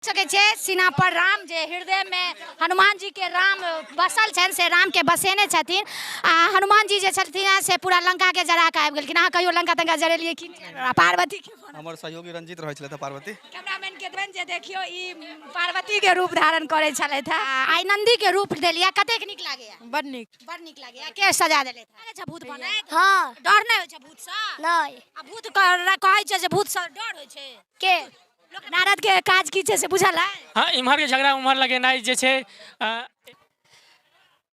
सकै छै सीना पर राम जे हृदयमे हनुमान जी के राम बसल छनि से राम के बसेने छथिन आ हनुमान जी जे छलथिन हेँ से पूरा लंका के जरा कऽ आबि गेलखिन। अहाँ कहियो लंका तंका जरेलियै कि नहि? आ पार्वती के हमर सहयोगी रंजीत रहै छलथि पार्वती। कैमरामैन के देबनि जे देखियौ ई पार्वती के रूप धारण करै छलथि हेँ। आ आइ नंदी के रूप देलियै, कतेक नीक लागैया? बड नीक। बड नीक लागैया। के सजा देलथि? अच्छा, भूत बनैत? हँ। डर नहि होइ छै भूतसँ? नहि। आ भूत कहै छै जे भूतसँ डर होइ छै? के? लोक नारद के काज की छै से बुझल है? हाँ, इम्हर के झगड़ा उम्हर लगेनाइ जे छै।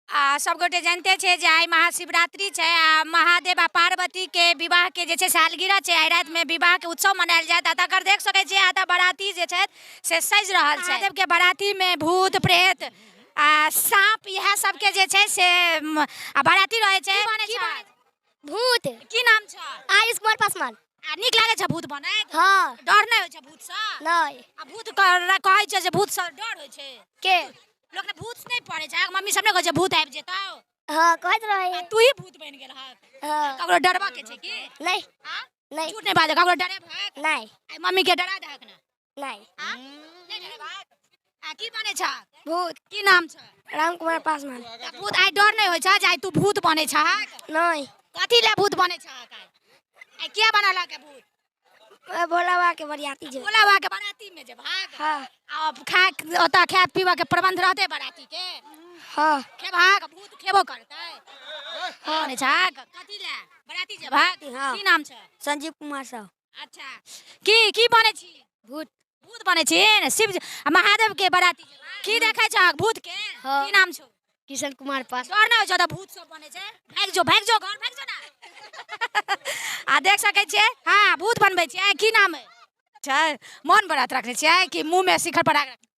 आ सब गोटे जानते छै जे आइ महाशिवरात्रि छै आ महादेव आ पार्वती के विवाह के जे छै सालगिरह छै। आइ राति में विवाह के उत्सव मनायल जायत आ तकर देख सकै छियै आधा बाराती जे छथि से सजि रहल छै। महादेव के बाराती में भूत प्रेत आ साँप इएह सबके जे छै से आ बाराती रहै छै। की बनै छै? भूत। की नाम छ? आयुष कुमार पासवान। आ नीक लागै छ भूत बनैत? हँ। डर नहि होइ छ भूत सँ? नहि। आ भूत कहै छै जे भूत सँ डर होइ छै? के? लोक ने भूत नहि पड़ै छै, मम्मी सब नहि कहै छै भूत आबि जेतौ? हँ, कहैत रहै। आ तू ही भूत बनि गेल हक? हँ। ककरो डरबऽ के छै की? नहि। आ? नहि। झूठ नहि बाजऽ, ककरो डरेबहक? नहि। आइ मम्मी के डरा दहक ने? नहि। आ? नहि डरेबहक? आ की बनै छ? भूत। की नाम छ? राम कुमार पासवान। आ भूत आइ डर नहि होइ छ जे आइ तू भूत बनै छहक? नहि। कथी ले भूत बनै छहक आइ? आइ किया बनलक है भूत? भोला बाबा के बरियाती जे। भोला बाबा के बराती में जे भाग? हाँ। आ खा ओतऽ खाय पीबऽ के प्रबंध रहतै बराती के? हाँ। खेबहक? भूत खेबो करतै? हाँ। बनै छहक? कथी ले बराती जे भाग? हाँ। की नाम छ? संजीव कुमार साहु। अच्छा, की की बनै छी? भूत। भूत बनै छी ने? शिव जी- आ महादेव के बराती की देखै छहक भूत के? हाँ। की नाम छौ? किशन कुमार पास। डर नहि होइ छौ तऽ भूत सब बनै छै? भागि जो, भागि जो घर, भागि जो ना। आ देख सकै छियै, हाँ, भूत बनबै छियै। की नाम है छै? मौन व्रत रखने छियै कि मुँह में शिखर पर आग रखने?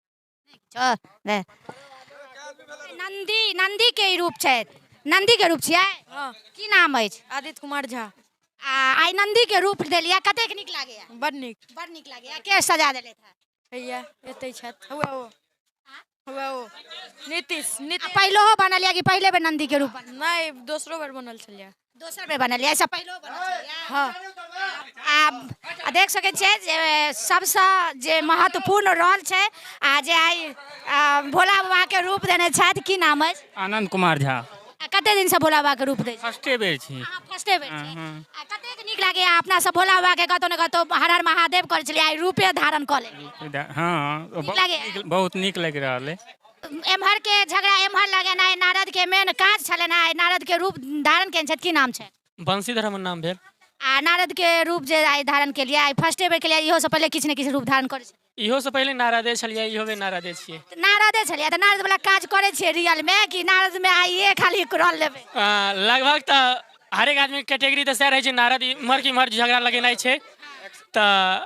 नहि। नंदी, नंदी के ई रूप छै, नंदी के रूप छियै? हाँ। की नाम अछि? आदित्य कुमार झा। आ आइ नंदी के रूप देलियै, कतेक नीक लागैया? बड नीक। बड नीक लागैया। के सजा देलथि हँ? हैया एतै छथि, हुआ ओ, हुआ ओ नीतीश। आ नीतीश। पहिलहो बनल या कि पहिले बेर नंदी के रूप बनल? नहि, दोसरो बेर बनल छलियै। दोसर बेर बनल या, एहिसँ पहिलहो बनल छलियै? हाँ। आ देख सकै छियै जे सबसँ जे महत्वपूर्ण रोल छै आ जे आइ भोला बाबा के रूप देने छथि, की नाम अछि? आनंद कुमार झा। आ कते दिनसँ भोला बाबा के रूप दै छी? फर्स्टे बेर छी। अहाँ फर्स्टे बेर छी। आ कतेक नीक लागैया अपना सब भोला बाबा के कतौ ने कतौ हर हर महादेव करै छलियै, आइ रूपे धारण कऽ लेलियै। हाँ, नीक लागैया? बहुत नीक लागि रहल अइ। एम्हर के झगड़ा एम्हर लगेनाइ नारद के मेन काज छलनि हेँ। आइ नारद के रूप धारण केने छथि, की नाम छै? बंशीधर हमर नाम भेल। आ नारद के रूप जे आइ धारण केलियै, आइ फर्स्टे बेर केलियै, इहो से पहिले किछु ने किछु रूप धारण करै छलियै? इहो से पहिले नारदे छलियै, इहो बेर नारदे छियै। तऽ नारदे छलियै तऽ नारद वला काज करै छियै रियल मे कि नारद मे आइए खाली रोल लेबै? लगभग तऽ हरेक आदमी के कैटेगरी तऽ सएह रहै छै, नारद इम्हर के इम्हर झगड़ा लगेनाइ छै। तऽ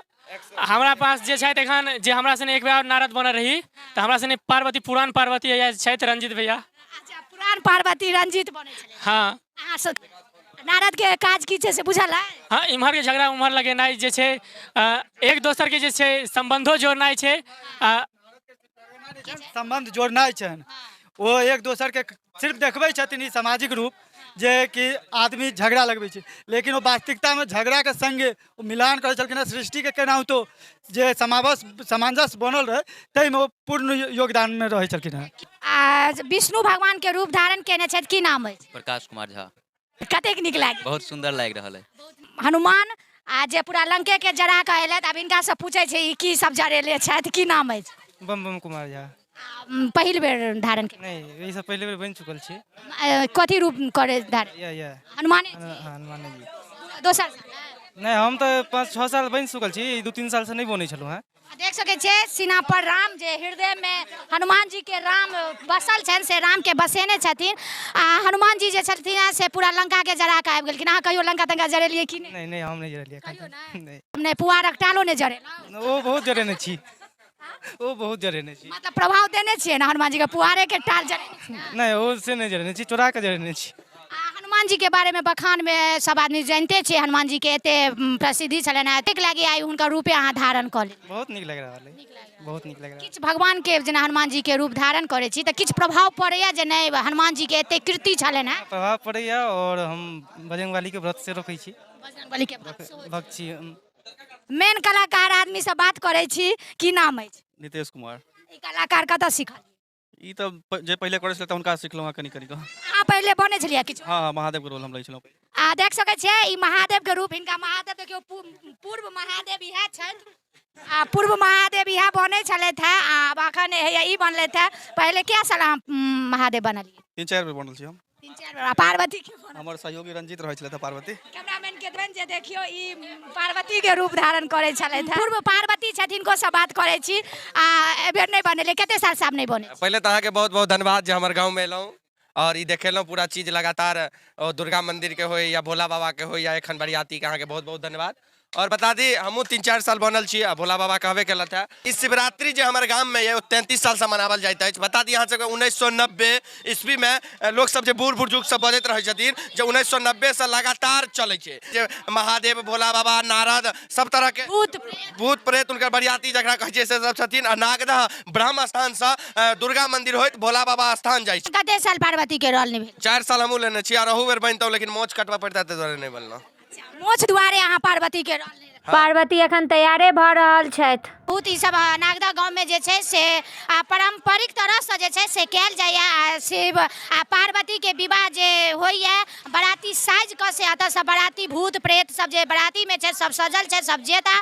हमरा पास जे छथि एखन जे हमरा सने एक बेर आओर नारद बनल रही, तऽ हमरा सने पार्वती, पुरान पार्वती हैया छथि रंजित भैया। अच्छा, पुरान पार्वती रंजित बनै छलै। हाँ। अहाँ सब नारद के काज की छै से बुझल है? हाँ, इम्हर के झगड़ा उम्हर लगेनाइ जे छै, एक दोसर के जे छै संबंधो जोड़नाइ छै। संबंध जोड़नाइ छनि, ओ एक दोसर के सिर्फ देखबै छथिन ई सामाजिक रूप जे कि आदमी झगड़ा लगबै छै, लेकिन ओ वास्तविकतामे झगड़ाके संगे ओ मिलान करै छलखिन हँ। सृष्टिके केनाहितो जे समावस सामंजस्य बनल रहै ताहिमे ओ पूर्ण योगदानमे रहै छलखिन हँ। आ विष्णु भगवान के रूप धारण केने छथि, की नाम अछि? प्रकाश कुमार झा। कतेक नीक लागि? बहुत सुंदर लागि रहल है। हनुमान आ जे पूरा लंके के जरा कऽ एलथि, आब हिनका से पूछै छै ई की सब जरेले छथि, की नाम अछि? बम बम कुमार झा। पहिल बेर धारण केने? नहि, एहिसँ पहिले बेर बनि चुकल छी। कथी रूप करे धारण? या। हनुमाने जी? हँ, हनुमाने जी। दोसर साल? नहि, हम तऽ 5-6 साल बनि चुकल छी, 2-3 सालसँ नहि बनै छलहुँ हेँ। आ देख सकै छियै सीना पर राम जे हृदय में हनुमान जी के राम बसल छनि से राम के बसेने छथिन। आ हनुमान जी जे छलथिन हेँ से पूरा लंका के जरा कऽ आबि गेलखिन। अहाँ कहियो लंका तंका जरेलियै कि नहि? नहि नहि, हम नहि जरेलियै एखन कहियो तक। नहि? नहि। नहि, पुआरक टालो नहि जरेलहुँ? ओ बहुत जरेने छी, ओ बहुत जरेने छी। मतलब प्रभाव देने छियै ने हनुमान जी के, पुआरे के टाल जरेने छियै? नहि, ओ से नहि जरेने छी, चोरा कऽ जरेने छी। आ हनुमान जी के बारे में बखान में सब आदमी जानते छियै, हनुमान जी के एते प्रसिद्धि छलनि हेँ, एतेक लागि आइ हुनकर रूपे अहाँ धारण कऽ लेलियै। बहुत नीक लागि रहल अइ, बहुत नीक लागि रहल। किछु भगवान के जेना हनुमान जी के रूप धारण करै छी तऽ किछु प्रभाव पड़ैया जे नहि हनुमान जी के एते कीर्ति छलनि हेँ? प्रभाव पड़ैया, आओर हम बजरंगबली के व्रत से रखै छी। बजरंगबली के भक्त सेहो छी। भक्त छी हम। मेन कलाकार आदमी से बात करै छी, की नाम अछि? नितेश कुमार। ई कलाकार कतऽ सीखल? ई तऽ जे पहिले करै छलै तऽ हुनका सिखलहुँ हँ कनि कनि कऽ। अहाँ पहिले बनै छलियै किछु? हँ हँ, महादेवके रोल हम लै छलहुँ। आ देख सकै छियै ई महादेव के रूप, हिनका महादेव देखियौ, पूर्व महादेव इएह छथि आ पूर्व महादेव इएह बनै छलथि हेँ आ आब अखन हैया ई बनलथि हेँ। पहिले कए साल अहाँ महादेव बनलियै? 3-4 बेर बनल छी हम। 3-4 बेर। आ पार्वती के बनल? हमर सहयोगी रंजीत रहै छलथि पार्वती। कैमरामैन के देबनि जे देखियौ ई पार्वती के रूप धारण करै छलथि हेँ। पूर्व पार्वती छथिन, हिनको से बात करै छी। आ एहि बेर नहि बनेलियै, कते साल से आब नहि बने? पहिले तऽ अहाँके बहुत बहुत धन्यवाद जे हमर गाँवमे एलहुँ और ई देखेलहुँ पूरा चीज लगातार, ओ दुर्गा मंदिर के होय या भोला बाबा के होय या एखन बरियाती के, अहाँके बहुत बहुत धन्यवाद। और बता दी हमहूँ 3-4 साल बनल छी आ भोला बाबा कहबे केलथि हेँ। ई शिवरात्रि जे हमर गाममे यऽ ओ 33 सालसँ मनावल जाइत अछि। बता दी अहाँ सबके 1990 ईस्वीमे लोकसब जे बूढ़ बुजुर्ग सब बजैत रहै छथिन जे 1990सँ लगातार चलै छै जे महादेव, भोला बाबा, नारद सब तरहके भूत प्रेत, भूत प्रेत हुनकर बरियाती जकरा कहै छै से सब छथिन। आ नागदह ब्रह्म स्थानसँ दुर्गा मंदिर होइत भोला बाबा स्थान जाइ छै। कते साल पार्वती के रोल निभेल? 4 साल हमहूँ लेने छी और अहू बेर बनितहुँ लेकिन मोछ कटबऽ पड़ितै ताहि दुआरे नहि बनलहुँ। मोछ दुआरे अहाँ पार्वती के रोल नहि? पार्वती एखन तैयारे भऽ रहल छथि। बहुत ई सब नागदह गाँवमे जे छै से पारम्परिक तरहसँ जे छै से कयल जाइए आ शिव आ पार्वतीके विवाह जे होइए बराती साजि कऽ से एतऽसँ बराती भूत प्रेत सब जे बरातीमे छै सब सजल छै, सब जेता।